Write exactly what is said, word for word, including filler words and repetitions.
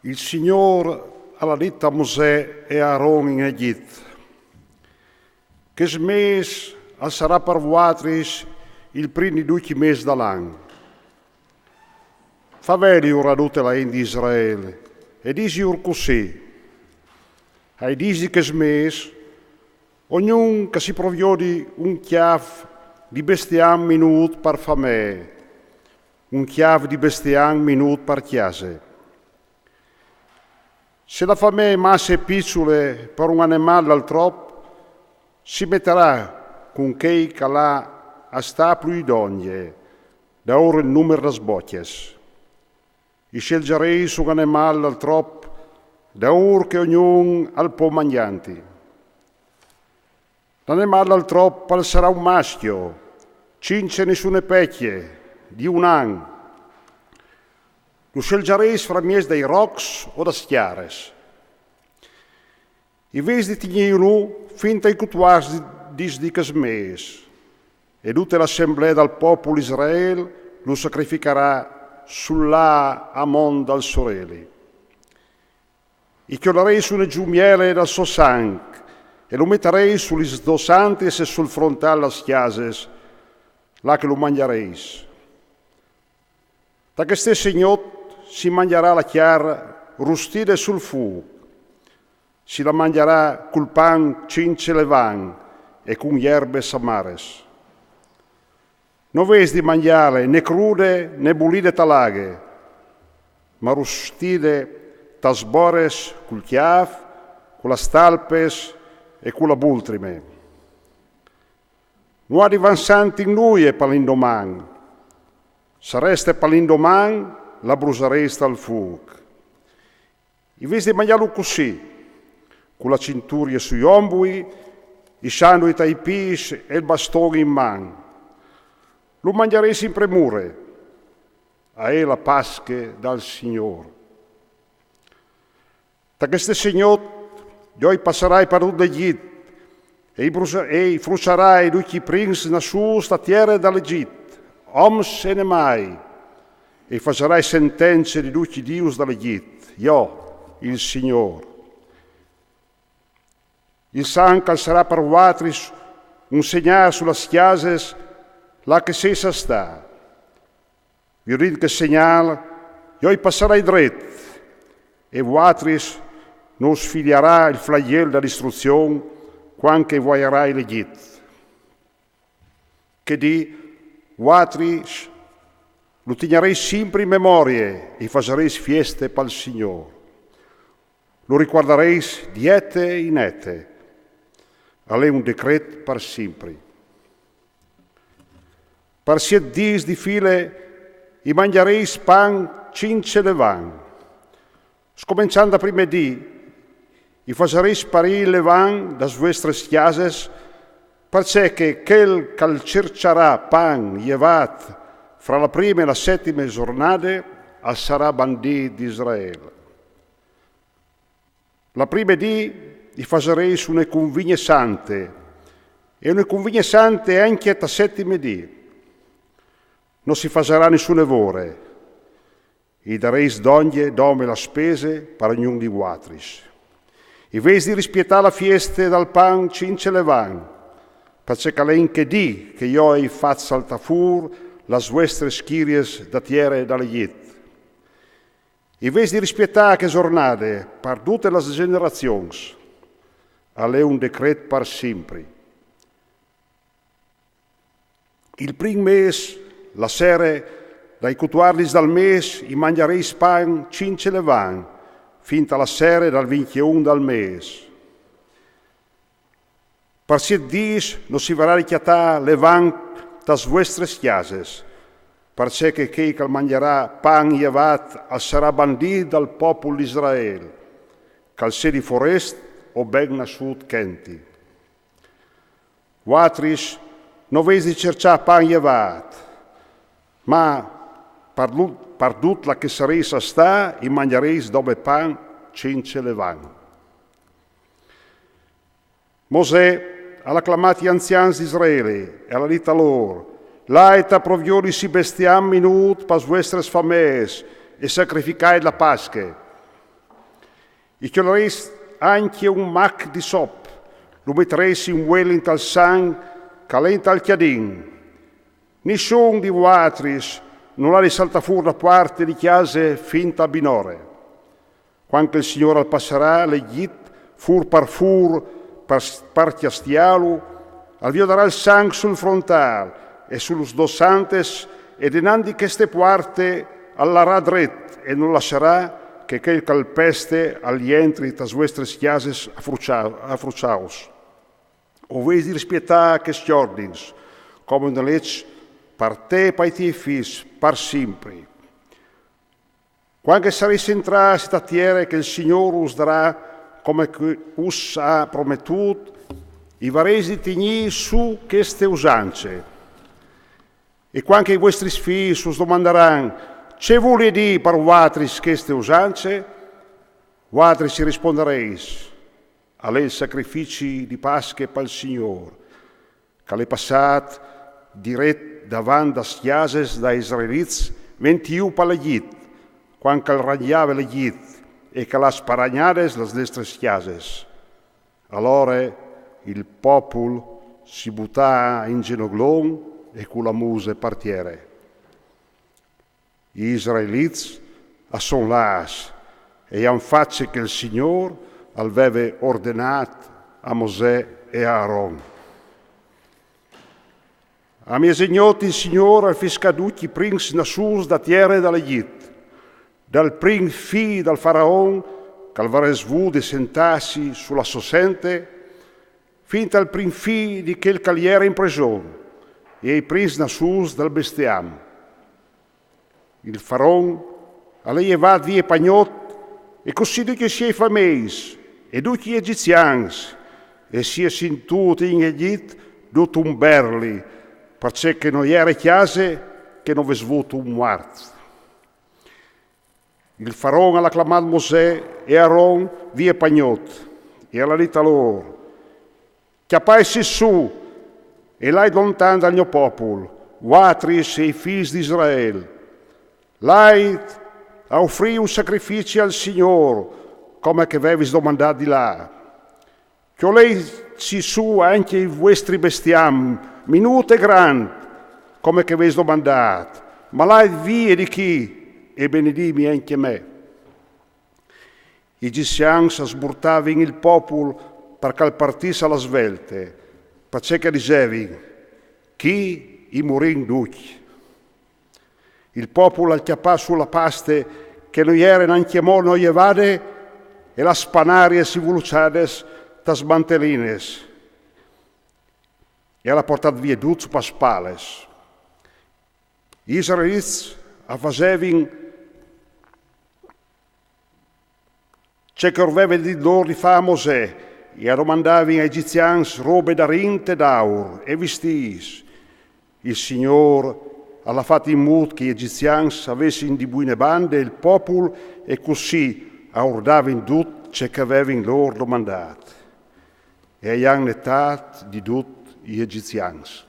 Il Signôr al à dit a Mosè e a Aron in Egjit: Chest mês al sarà par vualtris il prin di ducj i mês dal an. Fà vèdiju a dute la int di Israel e disiur cussì: Ai dîs di chest mês, ognun ch'al si proviodi un cjâf di bestiam minût par famee, un cjâf di bestiam minût par cjase. Se la famee masse e piçule par un anemâl dal trop, si metarà cun chei ch'al à a stâ plui dongje, daûr il numar das bocjas. I sielzarês un anemâl dal trop, daûr che ognun al pò mangjânt. L'anemâl dal trop al sarà un mascjo, cinze nissune pecje, di un an. Lu sielzarês framieç dai rocs o das cjares. I vês di tignîlu fin tai cutuardis di chest mês, e dute la asemblee dal popul Israel lu sacrificarà sul lâ amont dal soreli. I cjolarês une zumiele dal so sanc e lu metarês su lis dôs antis e sul frontâl das cjasis, là che lu mangjarês. Ta cheste gnot si mangjarà la cjar rustide sul fûc, si la mangjarà cul pan cinze levan e cun jerbes amares. No vês di mangjâle né crude né bulide ta la aghe, ma rustide tas boris cul cjâf, cu las talpes e cu la bultrime. No à di vansânt in nuie pa l'indoman. Se al reste pa l'indoman, la brusarês tal fûc. I vês di mangjâlu cussì, cu la cinturie sui ombui, i sandui tai pîts e il baston in man. Lu mangjarês in premure. A è la Pasche dal Signôr. Ta cheste gnot jo i passarai par dut l'Egjit, e i, brusa- e i frussarai ducj i prins nassûts ta tiere dal Egjit, oms e nemâi, e i fasarai sentence di ducj i dius dal Egjit, jo, il Signôr. Il sanc al sarà par vualtris un segnâl su las cjasis là che sês a stâ. Viodint chest segnâl, jo i passarai dret, e vualtris no us filiarà il flagjel da distruzion cuant che i vuaiarai l'Egjit. Chê dì vualtris lu tignarês simpri in memorie e i fasarês fieste pal Signôr. Lu ricuardarês di ete in ete. Al è un decret par simpri. Par siet dîs di file i mangjarês pan cinze levan. Scomençant dal prime dì, i fasarês sparî il levan das vuestris cjasis, parcè che chel ch'al cirçarà pan jevât fra la prime e la setime zornade al sarà bandît di Israel. La prime dì i fasarês une convigne sante, e une convigne sante ancje ta setime dì. No si fasarà nissune vore. I darês dongje dome la spese par ognun di vualtris. I vês di rispietâ la fieste dal pan cinze levan, parcè che al è in chê dì che jo i ai fat saltâ fûr las vuestris schiriis da tiere dal Egjit. I vês di rispietâ chê zornade par dutis las gjenerazions. Al è un decret par simpri. Il prin mês, la sere dai cutuardis dal mês, i mangjarês pan cinze levan, fin ta la sere dal vincjeun dal mês. Par siet dîs no si varà di cjatâ levan tas vuestris cjasis, parcè che chel ch'al mangjarà pan jevât al sarà bandît dal popul di Israel, ch'al sedi forest o ben nassût chenti. Vualtris no vês di cirçâ pan jevât, ma par dut, par dut là che sarês a stâ, i mangjarês dome pan cinze levan. Mosè al à clamât i anzians di Israel e al à dit a lôr: Lait a proviodi sù bestiam minût pes vuestris fameis e sacrificait la Pasche. I cjolarês ancje un mac di sop, lu metarês in vuel intal sang ch'al è intal cjadin. Nissun di vuatris nol à di saltâ fûr da puarte di cjase fin ta binore. Cuant che il Signôr al passarà l'Egjit fûr par fûr par, par cjastiâlu, al viodarà il sang sul frontâl e su lis dôs antes, e denant di cheste puarte al larà dret e nol lassarà che chel ch'al peste al jentri tas vuestris cjasis a fruçâ-, a fruçâus. O vês di rispietâ chescj ordins, come une leç par te e pai tiei fîs, par simpri. Cuant che sarês jentrâts inta tiere che il Signôr us darà, come che us à prometût, i varês di tignî sù cheste usance. E cuant che i vuestris fîs us domandaran: Ce vûl dî par vuatris cheste usance? Vuatris i rispondarês: Al è il sacrifici di Pasche pal Signôr, ch'al è passât diret davant das cjasis dai israelits, ventût pal Egjit, cuant ch'al ragnave l'Egjit e ch'al à sparagnades las nestris cjasis. Alore il popul si butà in zenoglon e cu la muse par tiere. I israelits a son lâts e a àn fat ce che il Signôr al veve ordenât a Mosè e a Aron. A miezegnot il Signôr al fiscà ducj i prins nassûts da tiere dal Egjit, dal prin fi dal faraon, ch'al varès vût di sentâsi su la sô sente, fin tal prin fi di chel ch'al jere in preson, e i prins nassûts dal bestiam. Il faraon al à jevât vie pagnot, e cussì ducj i siei fameis, e ducj i egizians, e si è sintût in Egjit dut un berli, parcè che no jere cjase che no ves vût un muart. Il faraon al à clamât Mosè e Aron vie pagnot, e al à dit a lôr: Cjapaisis sù e lait lontan dal gno popul, vuatris e i fîs di Israel. Lait a ufrî un sacrifici al Signôr, come che vevis domandât di lâ. Cjolêtsi sù ancje i vuestri bestiam, minût e grant, come che vês domandât, ma lait vie di chi e benedîmi ancje me. I egizians a sburtavin il popul par ch'al partìs a la svelte, parcè che a disevin: Chi i murìn ducj. Il popul al cjapà sù la paste che no jere nancjemò no jevade e las panariis svuluçades tas mantelinis, e al à puartât vie dut su pas spales. I israelits a fasevin ce che ur veve dit lôr di fâ a Mosè, e a domandavin ai egizians robe d'arint e d'aur e vistîts. Il Signôr al à fat in mût che i egizians a vessin di buine bande il popul, e cussì a ur davin dut ce che a vevin lôr domandât. E a i àn netât di dut i egizians.